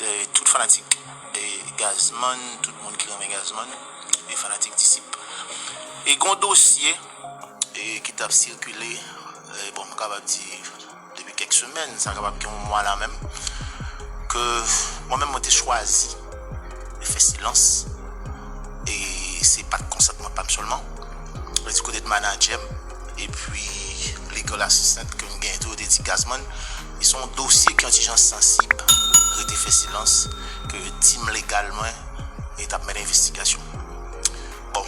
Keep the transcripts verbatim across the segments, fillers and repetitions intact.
E, tout fanatik, e, Gazman, tout moun ki renmen Gazman, e fanatik Disip. E gon dosye, e, ki t ap sikile, e, bon, m kapab di depi kèk semèn, sa kapab gen yon mwa la menm, ke mwen menm mwen te chwazi fè silans, e se pa t konsantman pa m sèlman, men di kote de manadjè m, epi legal assistant ke m genyen tou, yo te di Gazman, e se yon dosye ki yon ti jan sansib, rete fè silans, ke tim legal mwen, e t ap mennen envestigasyon. Bon,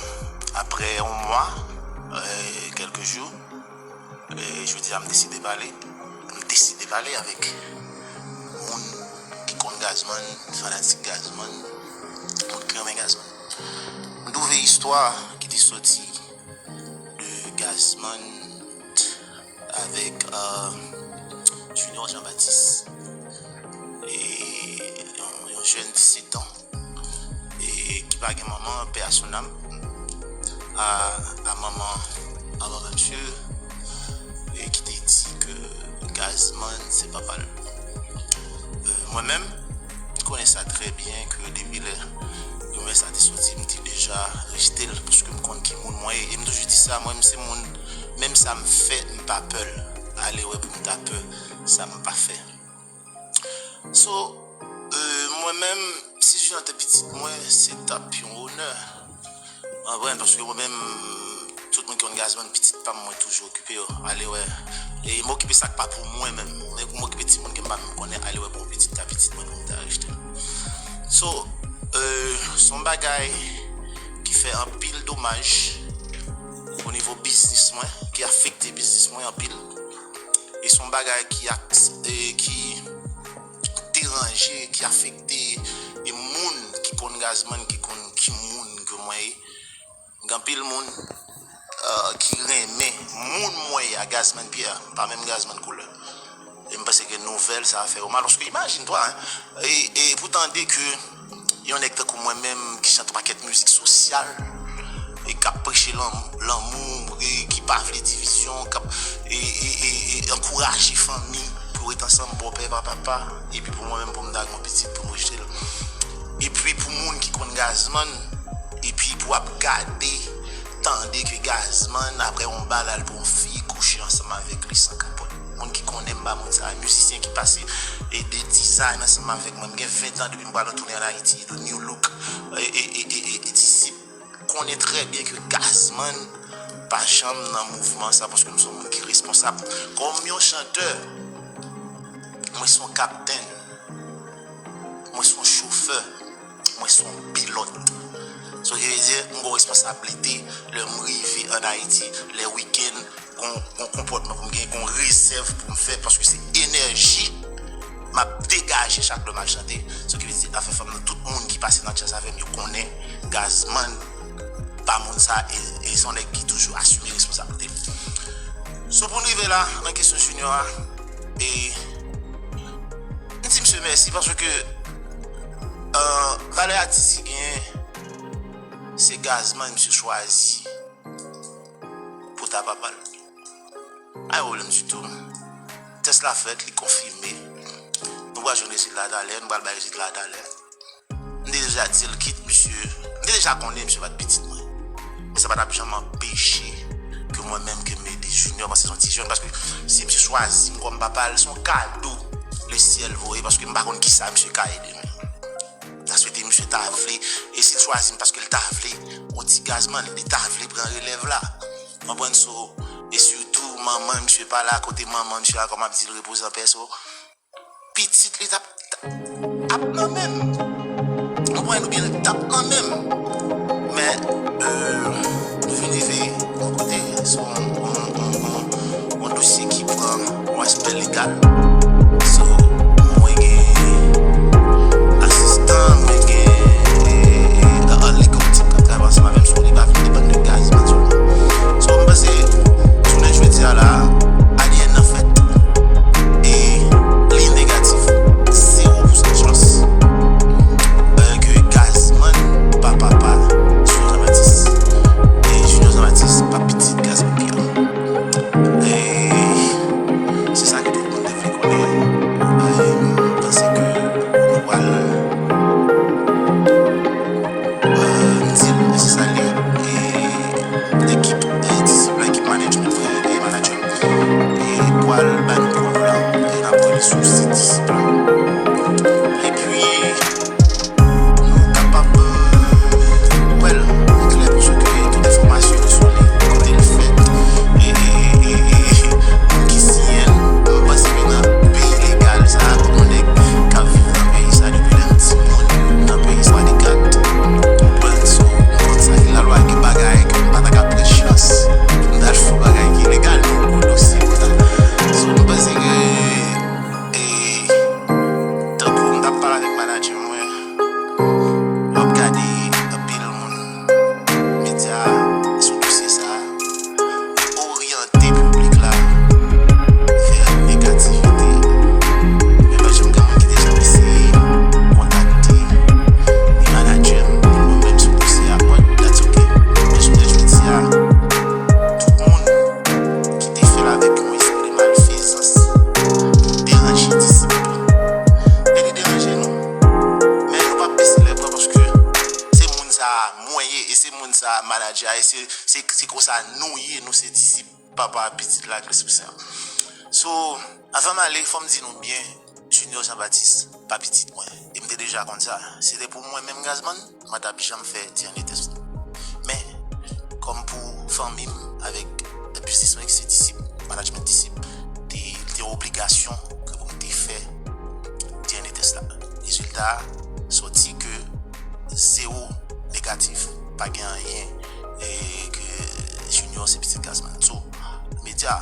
apre yon mwa, e, kèlke jou, e, jodi a m deside pale, m deside pale avèk moun ki konn Gazman, fanatik Gazman, moun ki renmen Gazman. M twouve istwa ki te soti de Gazman avèk, euh, Junior Jean Baptiste. E yon, yon jèn disèt an, e ki pa gen manman, paix à son âme, a, a manman, a manman misye, e ki te di ke Gazman se papa l. E, mwen menm, m konnen sa trè byen ke depi lè rumè sa te soti, m te deja rejte l, paske m konn ki moun mwen ye. E m toujou di sa, mwen, m se moun, menm sa m fè, m pa pè l. Ale wè pou m ta pè sa m pa fè. So, e, mwen menm, si Junior te pitit mwen, se t ap yon onè. Ou konprann? Paske mwen menm, tout moun ki konn Gazman, pitit pa m, mwen toujou okipe yo. Ale wè. E m okipe sa k pa pou mwen menm. Men pou m okipe timoun ke m pa menm konnen, ale wè pou yon pitit ta pitit mwen pou m ta rejte l. So, e, se yon bagay ki fè anpil domaj o nivo biznis mwen, ki afekte biznis mwen anpil. E se yon bagay ki ak-, e ki deranje, ki afekte e moun ki konn Gazman, ki konn ki moun ke mwen ye. Gen anpil moun, e, ki renmen moun mwen ye a, Gazman Pierre, pa menm Gazman koulè. E m panse ke nouvèl sa a fè yo mal, paske imajine twa, hein, e, e pou tande ke yon nèg tankou mwen menm ki chante yon pakèt mizik sosyal, e k ap preche lanm-, lanmou, e ki pa vle divizyon, k ap, e, e, e, e ankouraje fanmi pou ret ansanm, bòpè pa papa, epi pou mwen menm, pou m ta gen yon pitit, pou m rejte l. Epi pou moun ki konn Gazman, epi pou ap gade, tande ke Gazman, apre yon bal, al pran yon fi, kouche ansanm avèk li san kapòt. Moun ki konnen m pa moun sa, mizisyen ki pase e de design ansanm avèk mwen. M gen ven tan depi m pral an toune ann Ayiti, The New Look, e, e, e, e, e, e Disip konnen trè byen ke Gazman pa janm nan mouvman sa, paske m se yon moun ki responsab. Kòm yon chantè, mwen se yon kaptenn, mwen se yon chofè, mwen se yon pilòt. Sa ki vle di, m gen yon responsablite lè m rive ann Ayiti, lè wikenn, gon, gon konpòtman pou m gen, gon rezèv pou m fè, paske se enèji m ap degaje chak lè m al chante. Sa ki vle di, afè fanm nan, tout moun ki pase nan djaz avè m, yo konnen Gazman pa moun sa, e, e se yon nèg ki toujou asime responsablite l. So, pou n rive la, nan kesyon Junior a, e, m di misye mèsi, paske, e, valè atis li genyen, se Gazman misye chwazi pou ta papa l. Pa gen pwoblèm ditou. Tès la fèt, li konfime. Nou pral jwenn rezilta talè, nou pral bay rezilta talè. M te deja di l, kit misye, m te deja konnen misye pa t pitit mwen. Men sa pa t ap janm anpeche ke mwen menm ke m ede Junior, paske se yon ti jèn, paske si misye chwazi m kòm papa l, se yon kado lesyèl voye, paske m pa konn kisa misye ka ede m. Ta swete misye ta vle, e si l chwazi m paske l ta vle, yon ti Gazman, li ta vle pran relèv la. Konprann? So, e sitou manman misye pa la, kote manman misye a, kòm ap di l, repoze anpè, so, pitit li t ap, t ap nan men m. Konprann? Oubyen l t ap nan men m. Men, e, nou vin rive yon kote, se yon, yon, yon, yon, yon dosye ki pran yon aspè legal. So, mwen gen asistan, mwen gen, e, e, e, legal team k ap travay ansanm avè m, so li pa vin depann de Gazman sèlman. So, m panse, jounen jodi a la, A D N nan fèt. E li negatif. Zewo pousan chans, e, ke Gazman pa papa Junior Jean Baptiste. E Junior Jean Baptiste pa pitit Gazman Pierre. E se sa ke tout moun te vle. ap manadje a, e se, se, se konsa nou ye, nou se disip papa, pitit la, Kris Mesya. So, anvan m ale, fò m di nou byen, Junior Jean Baptiste pa pitit mwen. E m te deja konn sa. Se te pou mwen menm Gazman, mwen t ap janm fè D N A test la. Men, kòm pou fanmi m avèk biznis mwen ki se disip, management disip, te, te yon obligasyon ke pou m te fè D N A test la. Rezilta a soti ke zewo negatif, pa gen anyen, e ke Junior se pitit Gazman. So, medya,